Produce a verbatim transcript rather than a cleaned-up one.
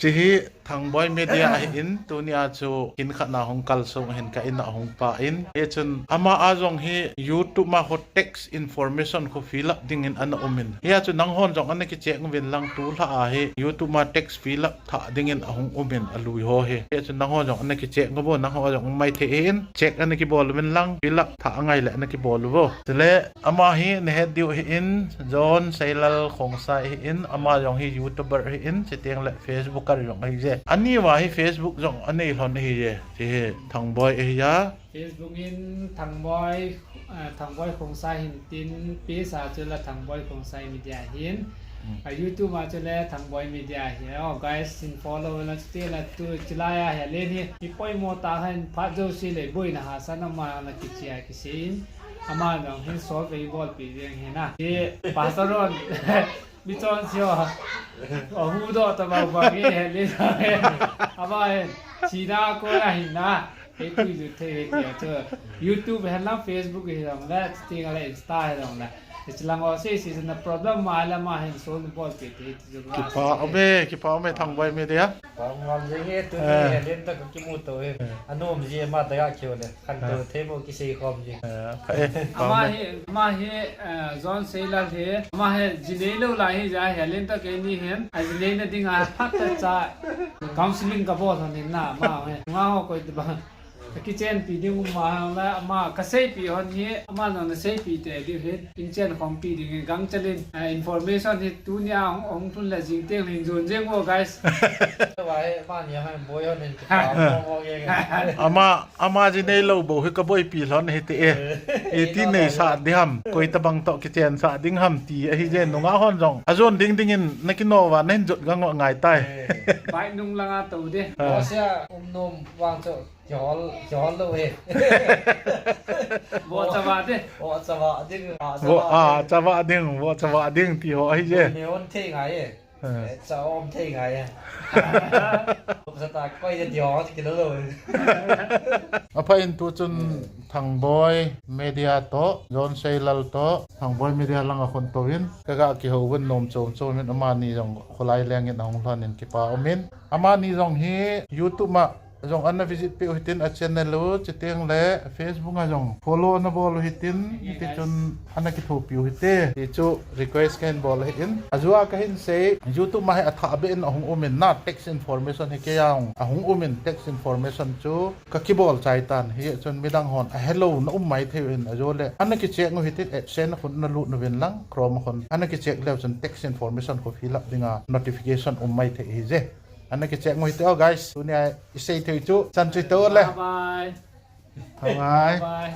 Hiche hi Thangboi Media ahin, tunia chu kin khat na hung kalsong ahin ka in a hung pah in. Hichun ama a jong hi YouTube ma ho text information khu fill up dingin ana um in. Hia chu nanghon jong ana kicheck uvin lang tulha a hi YouTube ma text fill up thah dingin ahung um in alui ho hi. Hichun nanghon jong ana kicheck uvo, nangho jong um mai thei in. Check ana kibol uvin lang fill up thah angai le ana kibol uvo. Chule ama hi nahet diu ahin, John Seilal Khongsai ahin, ama jong hi YouTuber ahin, chuteng le Facebooker jong ahije. Ani uva hi Facebook jong anei lhon ahije. Hiche hi Thangboi ahiya. Facebook in Thangboi, eh, Thangboi Khongsai hin tin, page a chu la Thangboi Khongsai Media hin. Hmm. A YouTube a chu le Thangboi Media hi. Oh, guys, hin follow na chuteng le tu chulai a hi len hi. Hi poimo tah hin phat jouse le boina hahsatna ma na kichia kisei in. Ama jong hin solve eibolpi jeng hi na. Hi Pastor Ron, mi chonse ho. Ahuhdoh tabang bang e, he le. Ama hin, sina ko na hin na. He tu ju the he tia chu. YouTube hen lang, Facebook hi lang le, chuteng le Insta hi lang le. Hiche lang ho sei sei na problem ma le ama hin solve eibolpi thei ti chu. Kipa ume, kipa ume Thangboi Media. Pang ngam jeng e, tuni Eh. Helen toh kakimuto e. Eh. Anom ji e, ama tah a kihou le. Khantou Eh. thei mo kisei khom ji. Eh, pha e, pha Ama ume. hi, ama hi, eh, John Seilal hi, ama hi ji neilou lai hi ja Helen toh keini hin. A ji neina dinga phat cha counseling kabol lhon in na, ama hi. Nga ho koi tobang. Ka kichenpi ding um ma le, ama ka seipi lhon hi, ama jong na seipi tei diu hi, in chen khompi ding hi, gangchel in, ah, information hi tunia hung, hung lhun le jing teng hin jon jeng uvo, guys. Tua hi, ama ni a hin boi lhon in, kipa mo mo ge ge. Ama, ama ji neilou bou hi ka boipi lhon ahi ti e. Eh. Iti neisah ding ham, koi tobang toh kichensah ding ham ti ahije, nungah hon jong. Ajon ding dingin na kino uva, na hin jot gang u angai tai. Eh. Bike nung langa tou de. Ah. Bosia, um nom vang chu. Kihol, kihol lou e. Vo chava ding. Vo chava ding, a Vo, chava a, ding. Chava ding, vo chava ding, ti ho ahije. Vo neon thei ngai e. Eh. Eh, cha om thei ngai e. Kum sa ta koi de dio, ti kilo lou e. Apha in tu chun Thangboi Media toh, John Seilal toh, Thangboi Media langa khontou in, ka ga kihou vun nom chom chom in, amani jong kholai leng in ahung lhon in kipa umin. Amani jong hi YouTube ma jong ana visit peh u hitin, a channel u, chuteng le Facebook a jong follow ana bol u hitin, hiti chun ana kithopi u hite. Ti chu request kahin bol ahin. Ajou a kahin sei, YouTube ma hi athah beh in ahung um in na, tax information hi kei a jong ahung um in, tax information chu ka kibol chai tan. Hichun midang hon ahelou na um mai thei u hin, ajou le ana kicheck u hitin, AdSense a khun na lut uvin lang, Chrome a khun ana kicheck leu chun tax information khu fill up dinga notification um mai thei ahije. Ana kicheck u hite o, guys. Tunia i sei thei chu chan chu hite o le. Bye bye. Bye bye. Bye bye.